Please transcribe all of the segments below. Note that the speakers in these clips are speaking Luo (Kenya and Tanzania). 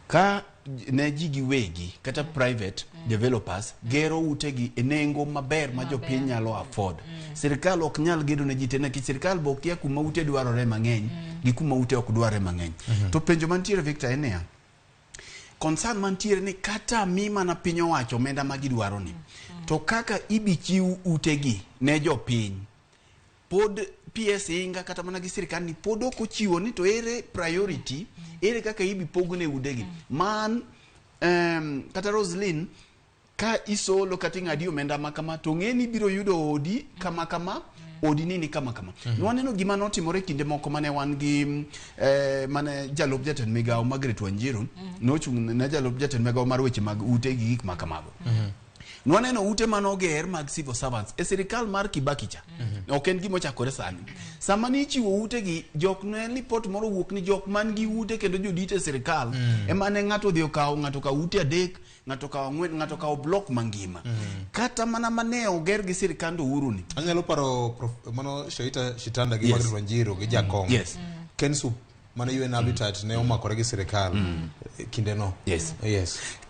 Ka ne ji giwegi kata private developers gero utegi e nengo maber ma jopiny nyalo afford. Sirikal ok nyal gedo ne ji te nikech sirikal be okia kuma ute dwarore mang'eny gi kuma ute ok dwarre mang'eny. To penjo mantiere Victor en niya, concern mantiere ni kata mi mana piny owacho omenda ma gidwaro ni, to kaka ibi chiw utegi ne jopiny, pod PS Inga kata mana gi sirikal ni pod ok ochiwo ni to ere priority, ere kaka ibi pogne utegi. Man kata Roslyn ka isolo kata ing'adi omenda ma kama to ng'e ni ibiro yudo odi kama kama odi ni ni kama kama. Nwaneno gima notimore kinde moko mane wan gi mane jalup jatend migawo Margaret Wanjiru nochung' ne jalup jatend migawo mar weche mag ute gi gik ma kamago. Nwaneno ute manoger mag civil servants e sirikal mar Kibaki cha. Ok en gima ochakore sani. Sama nichiwo utegi, jok ne lipot moro wuok ni jok man gi ute kendo jodito e sirikal ema ne ng'ato odhi okawo, ng'ato okawo ute 3, ng'ato okawo 4, ng'ato okawo block mangima. Kata mana mane oger gi sirikand Uhuru ni. Anyalo paro mano Shaita Shitanda gi Margaret Wanjiru gi Jakom. Kensup mane UN Habitat ne omakore gi sirikal kindeno.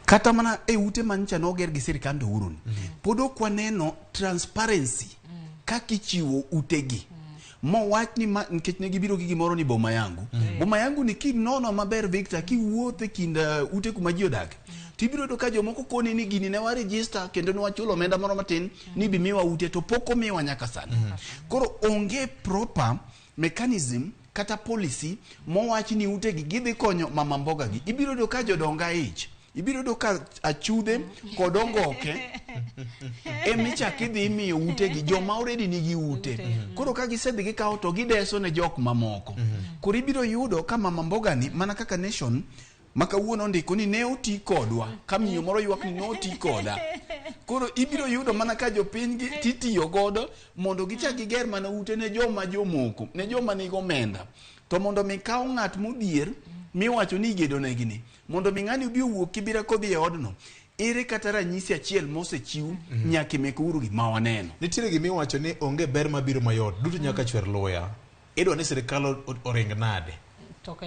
Kata mana e ute mancha noger gi sirikand Uhuru ni. Pod ok waneno transparency kaka ichiwo utegi. Mowach ni nikech ne gibiro gi gimoro ni boma yangu. Boma yangu ni kinono maber Victor, kiwuotho e kind ute kuma ji odake, tibiro yudo ka jomoko koni ni gini ne wa register kendo ne wachulo omenda moro matin ni bi miwa ute to pok omiwa nyaka sani. Koro onge proper mechanism kata policy mowach ni utegi gidhi konyo mama mboga gi. Ibiro yudo ka jodonga ich, ibiro yudo ka achudhe kod ongoke emichak idhi imiyo utegi joma already nigi ute. Koro ka gisedhi gikawo to gideso ne jok mamoko. Koro ibiro yudo ka mama mboga ni mana kaka Nation ma kawuono ondiko ni ne oti kodwa, ka miyo moro ywak ni ne oti koda. Koro ibiro yudo mana ka jopiny gi titiyo godo mondo gichak giger mana ute ne joma jomoko, ne joma nigi omenda. To mondo mi kaw ng'at modhier miwacho ni igedo negi ni, mondo mi ng'ani obi owuok Kibira kodhi e odno, ere kata ranyisi achiel mosechiw nyaka mek Uhuru gi ma waneno. Nitiere gima iwacho ni onge ber mabiro mayot, duto nyaka chwer luya. Idwa ni sirikal oring nade?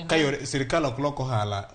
Ka yore sirikal ok lok ohala.